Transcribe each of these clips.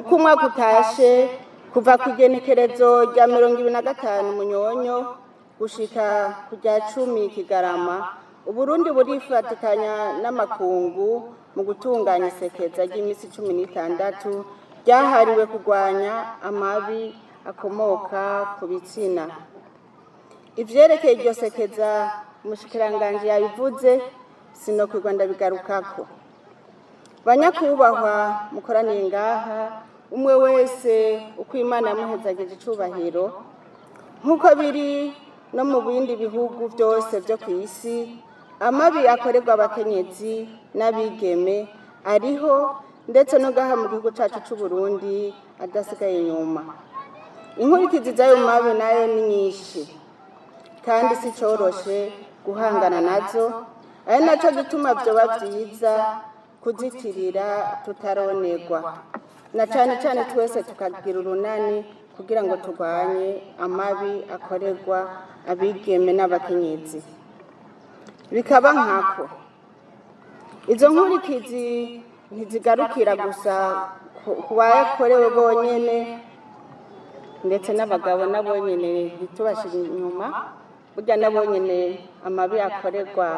Uko umwaka utashe, kuva ku igenekerezo rya 25 Munyonyo gushika ku rya 10 Kigarama, Uburundi burifatikanya n'amakungu mu gutunganya isekeza ry'iminsi 16 ryahariwe kurwanya amabi akomoka ku bitsina. Ivyerekeye iryo sekeza, umushikiranganji yabivuze, sinokwirwa ndabigarukako. Banyakubahwa mukoraniye ngaha, umwe wese uko Imana yamuhezagije icubahiro, nk'uko biri no mu bindi bihugu byose byo ku isi, amabi akorerwa abakenyezi n'abigeme ariho, ndetse no ngaha mu gihugu cacu c'u Burundi adasigaye inyuma. Inkurikizi z'ayo mabi nayo ni nyinshi kandi si coroshe guhangana nazo, ari naco gituma vyoba vyiza kuzitirira tutaronerwa, na cane cane twese tukagira urunani kugira ngo turwanye amabi akorerwa abigeme n'abakenyezi. Bikaba nkako izo nkurikizi ntizigarukira gusa ku bayakorewe bonyene, ndetse n'abagabo nabo nyene ntitubashire inyuma. Burya nabo nyene amabi akorerwa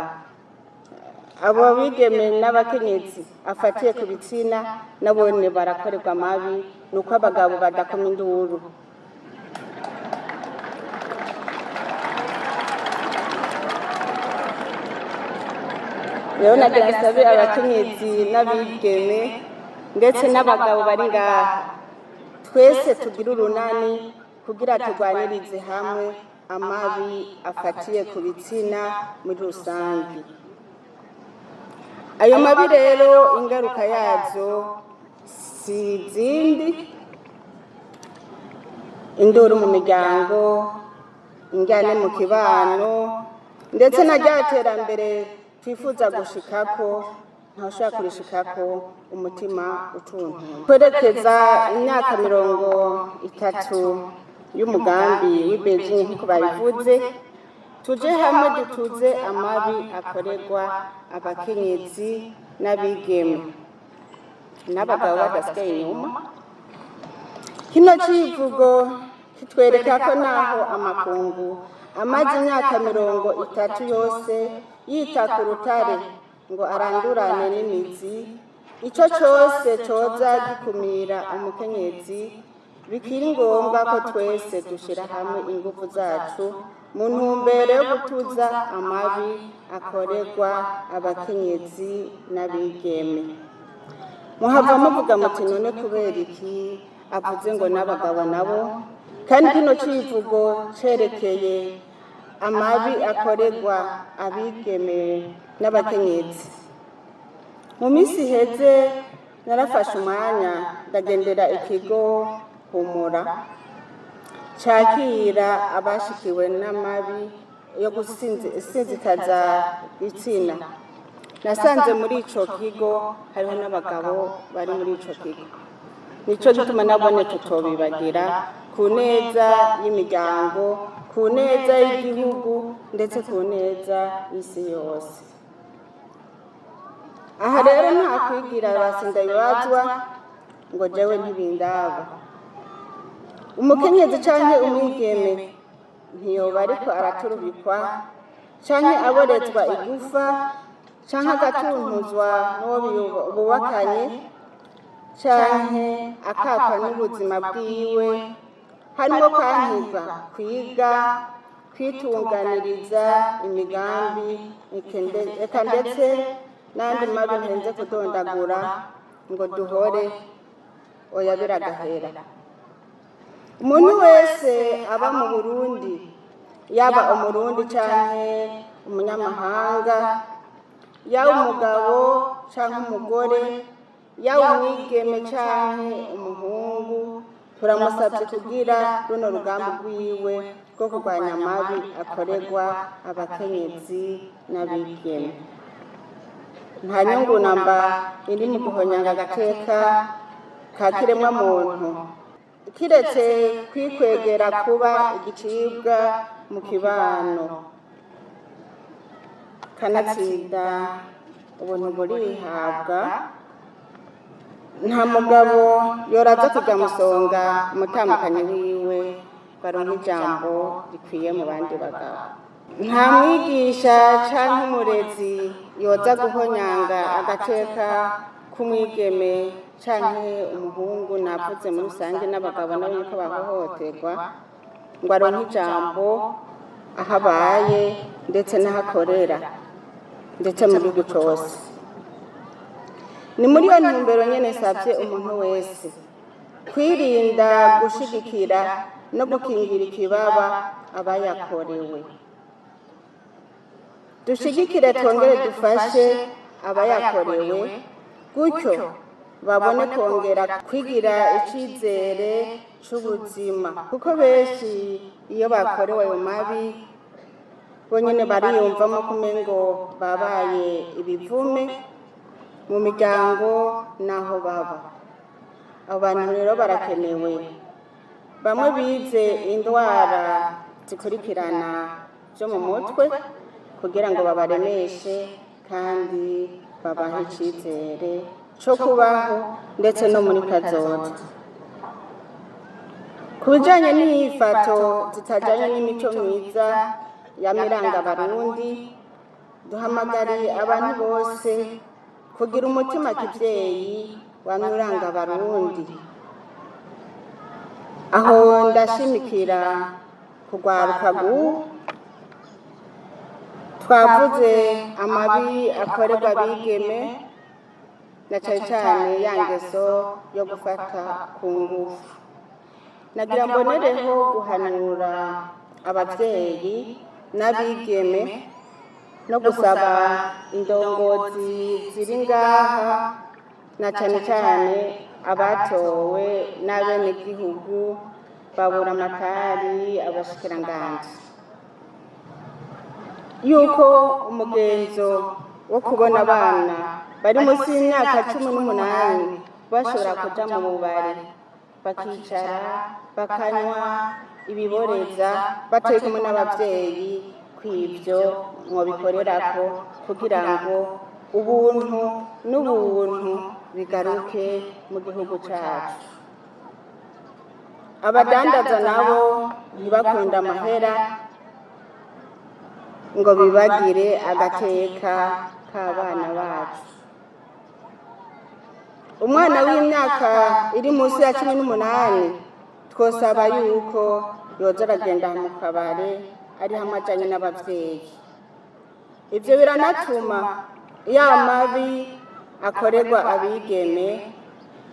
abo bigeme n'abakenyezi afatiye ku bitsina, nabone barakorerwa amabi, ni uko abagabo badakoma induru. Rero nagira nsabe abakenyezi n'abigeme ndetse n'abagabo bari ngaha, twese tugire urunani kugira turwanirize hamwe amabi afatiye ku bitsina muri rusange. Ayo mabi rero, ingaruka yazo si izindi: induru mu miryango, injyane mu kibano, ndetse na rya terambere twifuza gushikako ntawushobora kurishikako umutima utuntuye. Kwerekeza imyaka 30 y'umugambi w'i Beijing, nk'uko babivuze, tuje hamwe dutuze amabi akorerwa abakenyezi n'abigeme n'abagabo badasigaye inyuma. Kino civugo kitwereka ko naho amakungu amaze imyaka 30 yose yita ku rutare ngo arandurane n'imizi ico cose coza gikumira umukenyezi, bikiri ngombwa ko twese dushira hamwe ingufu zacu mu ntumbero yo gutuza amabi akorerwa abakenyezi n'abigeme. Muhava muvuga muti: "None kubera iki avuze ngo n'abagabo nabo, kandi kino civugo cerekeye amabi akorerwa abigeme n'abakenyezi?" Mu minsi iheze narafashe umwanya ndagendera ikigo Humura cakira abashikiwe n'amabi yo gusinzikaza ibitsina. Nasanze muri ico kigo hariho n'abagabo bari muri ico kigo. Nico gituma nabone tutobibagira, ku neza y'imiryango, ku neza y'igihugu, ndetse ku neza y'isi yose. Aha rero nta kwigira basindabibazwa ngo jewe ntibindaba. Umukenyezi canke umwigeme ntiyoba ariko araturubikwa canke aborezwa igufa canke agatuntuzwa n'uwo bubakanye canke akakwa n'ubuzima bwiwe, harimo kwankirwa kwiga, kwitunganiriza imigambi, eka ndetse n'andi mabi ntenze kudondagura ngo duhore. Oya, biragahera. Umuntu wese aba mu Burundi, yaba Umurundi canke umunyamahanga, yaba umugabo canke umugore, yaba umwigeme canke umuhungu, turamusabye kugira runo rugamba rwiwe rwo kurwanya amabi akorerwa abakenyezi n'abigeme. Nta nyungu namba iri mu guhonyanga agateka ka kiremwa muntu, kiretse kwikwegera kuba igicibwa mu kibano. Kanatsinda ubuntu burihabwa. Nta mugabo yoraza kujya musonga umutambukanyi wiwe baronka ijambo rikwiye mu bandi bagabo. Nta mwigisha canke umurezi yoza guhonyanga agateka k'umwigeme canke umuhungu, navuze muri rusange n'abagabo nabo yuko bahohoterwa, ngo aronke ijambo aho abaye ndetse n'aho akorera ndetse mu gihugu cose. Ni muri iyo ntumbero nyene savye umuntu wese kwirinda gushigikira no gukingira ikibaba abayakorewe. Dushigikire twongere dufashe abayakorewe, gutyo babone kongera kwigira icizere c'ubuzima, kuko benshi iyo bakorewe ayo mabi bonyene bariyumvamo kumengo babaye ibivume mu miryango n'aho baba. Abo bantu rero barakenewe, bamwe bize indwara zikurikirana zo mu mutwe kugira ngo babaremeshe kandi babahe icizere co kubaho ndetse no muri kazoza. Ku bijanye n'inyifato zitajanye n'imico myiza yamiranga Abarundi, duhamagariye abantu bose kugira umutima kivyeyi wamye uranga Abarundi. Aho ndashimikira kugwaruka rw'ubu. Twavuze amabi akorerwa abigeme na cane cane ya ngeso yo gufata ku ngufu. Nagira mbonereho guhanura abavyeyi n'abigeme no gusaba indongozi ziri ngaha na cane cane abatowe n'abenegihugu babura amatari, abashikiranganji, yuko umugenzo wo kubona abana bari munsi y'imyaka 18 bashobora kuja mu bubari bakicara bakanywa ibiboreza batari kumwe n'abavyeyi, kw'ivyo mwobikorerako kugira ngo ubuntu n'ubuntu bigaruke mu gihugu cacu. Abadandaza nabo ntibakunda amahera ngo bibagire agateka k'abana bacu. Umwana w'imyaka iri munsi ya 18 twosaba yuko yoza aragenda mu kabare ari hamwe ajanye n'abavyeyi. Ivyo biranatuma ya mabi akorerwa abigeme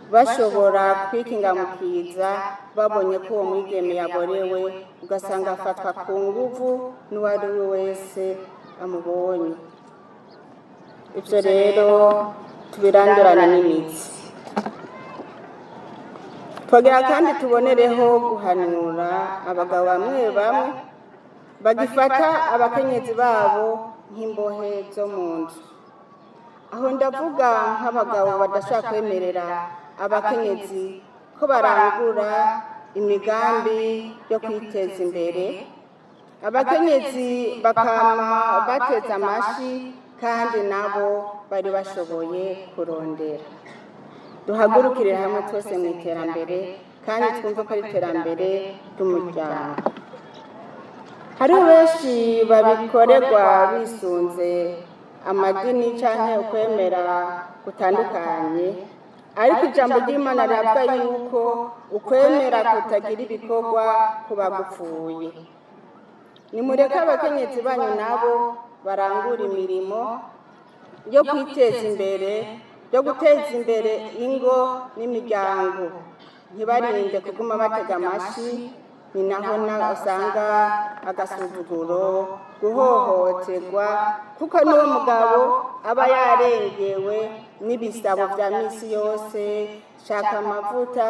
bashobora kwikinga mu kiza, babonye ko uwo mwigeme yaborewe, ugasanga afatwa ku nguvu n'uwari we wese amubonye. Ivyo rero tubirandurane n'imitsi. Twongera kandi tubonereho guhanura abagabo bamwe bamwe bagifata abakenyezi babo nk'imbohe zo mu nzu. Aho ndavuga nk'abagabo badashobora kwemerera abakenyezi ko barangura imigambi yo kwiteza imbere, abakenyezi bakama bateze amashi kandi nabo bari bashoboye kurondera. Duhagurukire hamwe twese mu iterambere kandi twumve ko ari iterambere ry'umuryango. Hariho benshi babikorerwa bisunze amadini canke ukwemera gutandukanye, ariko ijambo ry'Imana riravuga yuko ukwemera kutagira ibikorwa kuba gupfuye. Nimureke abakenyezi banyu nabo barangura imirimo yo kwiteza imbere, yo guteza imbere ingo n'imiryango, ntibarinde kuguma batega amashi. Ni naho na usanga agasuzuguro, guhohoterwa, kuko n'uwo mugabo aba yarengewe n'ibisabo vya misi yose: shaka amavuta,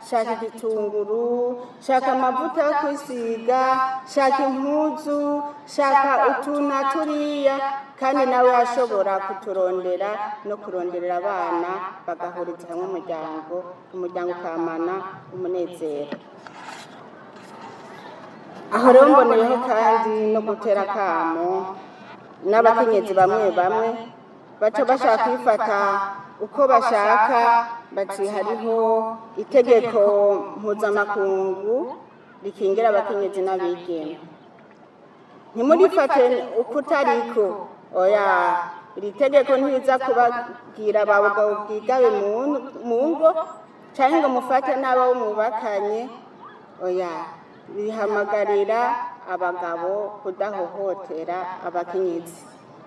shaka igitunguru, shaka amavuta yo kwisiga, shaka impuzu, shaka utu na turiya, kandi nawe ashobora kuturondera no kuronderera abana, bagahuriza hamwe umuryango, umuryango ukamana umunezero. Aho rero mboneyeho kandi no gutera akamo n'abakenyezi bamwe bamwe baca bashaka kwifata Uko bashaka bati hariho itegeko mpuzamakungu rikingira abakenyezi n'abigeme. Ntimurifate ukutariko, oya. Iri tegeko ntiriza kubabwira abagabo bwigabe mu ngo canke ngo mufate n'abo mubakanye, oya. Rihamagarira abagabo kudahohotera abakenyezi.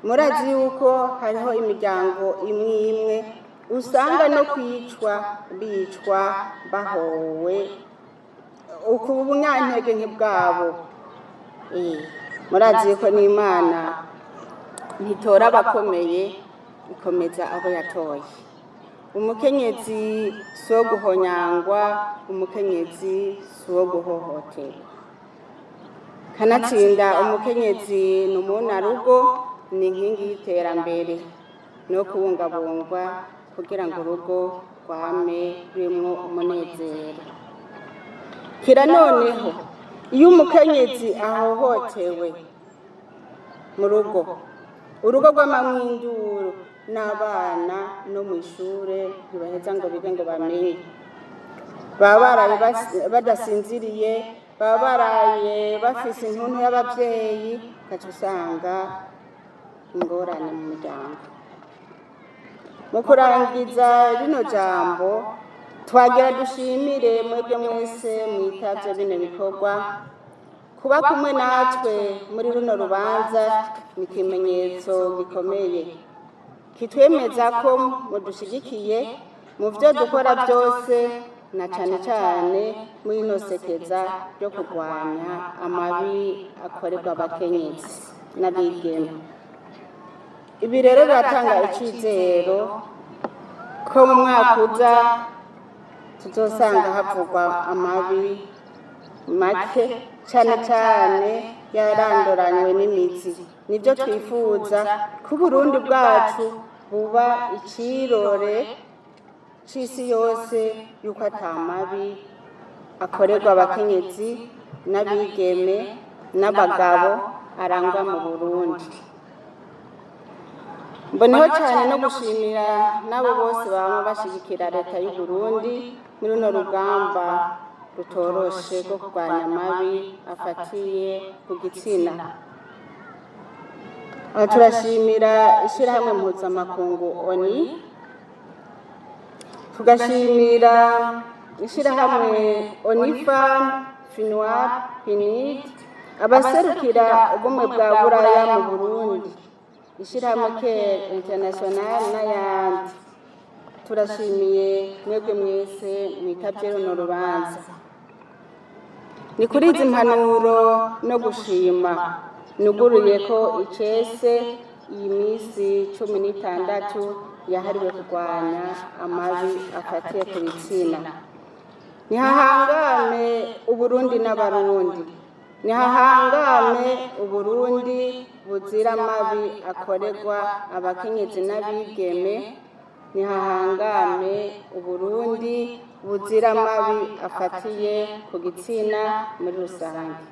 Murazi yuko hariho imiryango imwe imwe usanga no kwicwa bicwa bahowe uku bunyantege nke bwabo. Murazi yuko n'Imana ntitora abakomeye, ikomeza abo yatoye. Umukenyezi si uwo guhonyangwa, umukenyezi si uwo guhohoterwa. Kanatsinda umukenyezi ni umunarugo, ni inkingi y'iterambere no kubungabungwa kugira ngo urugo rwame rurimwo umunezero. Kira noneho iyo umukenyezi ahohotewe mu rugo, urugo rw'amamwinduru, n'abana no mu ishure ntibaheza ngo bige ngo bamenye. Baba baraye badasinziriye, baba baraye bafise intuntu y'abavyeyi, ugaca usanga ingorane mu muryango. Mu kurangiza rino jambo, twagira dushimire mwebwe mwese mwitavye bino bikorwa. Kuba kumwe natwe muri runo rubanza ni ikimenyetso gikomeye kitwemeza ko mudushigikiye mu byo dukora byose, na cane cane muri ino sekeza ryo kurwanya amabi akorerwa abakenyezi n'abigeme. Ibi rero biratanga icizero ko mu mwaka uza tuzosanga havugwa amabi make, cane cane yaranduranywe n'imizi. Nibyo twifuza, ko Uburundi bwacu buba icirore c'isi yose yuko ata mabi akorerwa abakenyezi n'abigeme n'abagabo arangwa mu Burundi. Mboneho cyane no gushimira n'abo bose bama bashigikira leta y'u Burundi muri runo rugamba rutoroshe rwo kurwanya amabi afatiye ku gitsina. Aha turashimira ishyirahamwe mpuzamakungu ONU, tugashimira ishyirahamwe ONU Femmes, FUNUAB, PNUD, abaserukira ubumwe bwa Buraya mu Burundi, ishyirahamwe Care International n'ayandi. Turashimiye mwebwe mwese mwitabye runo rubanza. Ni kuri izi mpanuro no gushima nuguruye ko icese iyi minsi 16 yahariwe kurwanya amabi afatiye ku bitsina. Nihahangame Uburundi n'Abarundi, nihahangame Uburundi buzira amabi akorerwa abakenyezi n'abigeme, nihahangame Uburundi buzira amabi afatiye ku gitsina muri rusange.